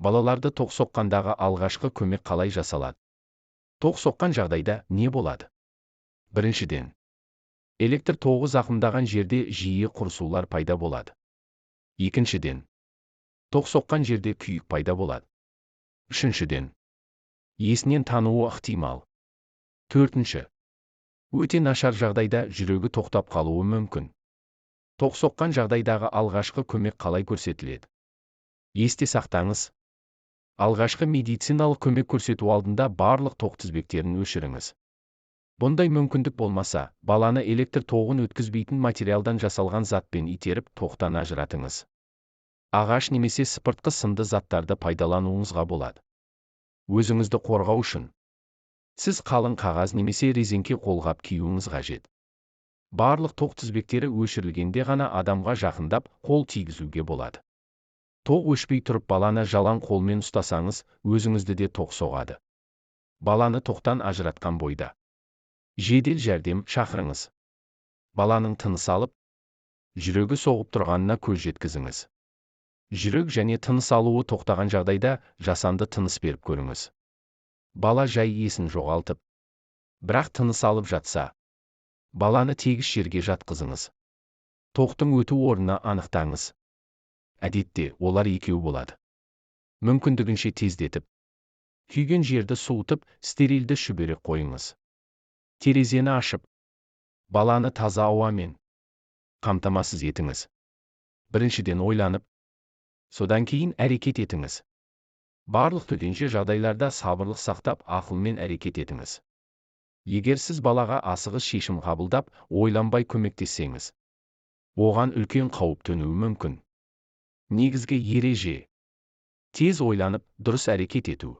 Балаларды тоқ соққандағы алғашқы көмек қалай жасалады? Тоқ соққан жағдайда не болады? Біріншіден, электр тоғы зақымдаған жерде жиі құрысулар пайда болады. Екіншіден, тоқ соққан жерде күйік пайда болады. Үшіншіден, есінен тануы ықтимал. Төртінші, өте нашар жағдайда жүрегі тоқтап қалуы мүмкін. Тоқ соққан жағдайдағы алғашқы көмек қалай көрсетіледі? Есте сақтаңыз. Алғашқы медициналық көмек көрсету алдында барлық тоқ тізбектерін өшіріңіз. Бұндай мүмкіндік болмаса, баланы электр тоғын өткізбейтін материалдан жасалған затпен итеріп, тоқтан ажыратыңыз. Ағаш немесе сыпыртқы сынды заттарды пайдалануыңызға болады. Өзіңізді қорғау үшін сіз қалың қағаз немесе резеңке қолғап киюіңіз қажет. Барлық тоқ тізбектері өшірілгенде ғана адамға жақындап, қол тигізуге болады. Тоқ өшпей тұрып баланы жалаң қолмен ұстасаңыз, өзіңізді де тоқ соғады. Баланы тоқтан ажыратқан бойда жедел жәрдем шақырыңыз. Баланың тыныс алып, жүрегі соғып тұрғанына көз жеткізіңіз. Жүрек және тыныс алуы тоқтаған жағдайда жасанды тыныс беріп көріңіз. Бала жай есін жоғалтып, бірақ тыныс алып жатса, баланы тегіс жерге жатқызыңыз. Тоқтың өту орнына анықтаңыз. Әдетте олар екеу болады. Мүмкіндігінше тездетіп, күйген жерді суытып, стерильді шүберек қойыңыз. Терезені ашып, баланы таза ауамен қамтамасыз етіңіз. Біріншіден ойланып, содан кейін әрекет етіңіз. Барлық төтенше жағдайларда сабырлық сақтап, ақылмен әрекет етіңіз. Егер сіз балаға асығыс шешім қабылдап, ойланбай көмектессеңіз, оған үлкен қауіп төнуі мүмкін. Негізгі ереже: тез ойланып, дұрыс әрекет ету.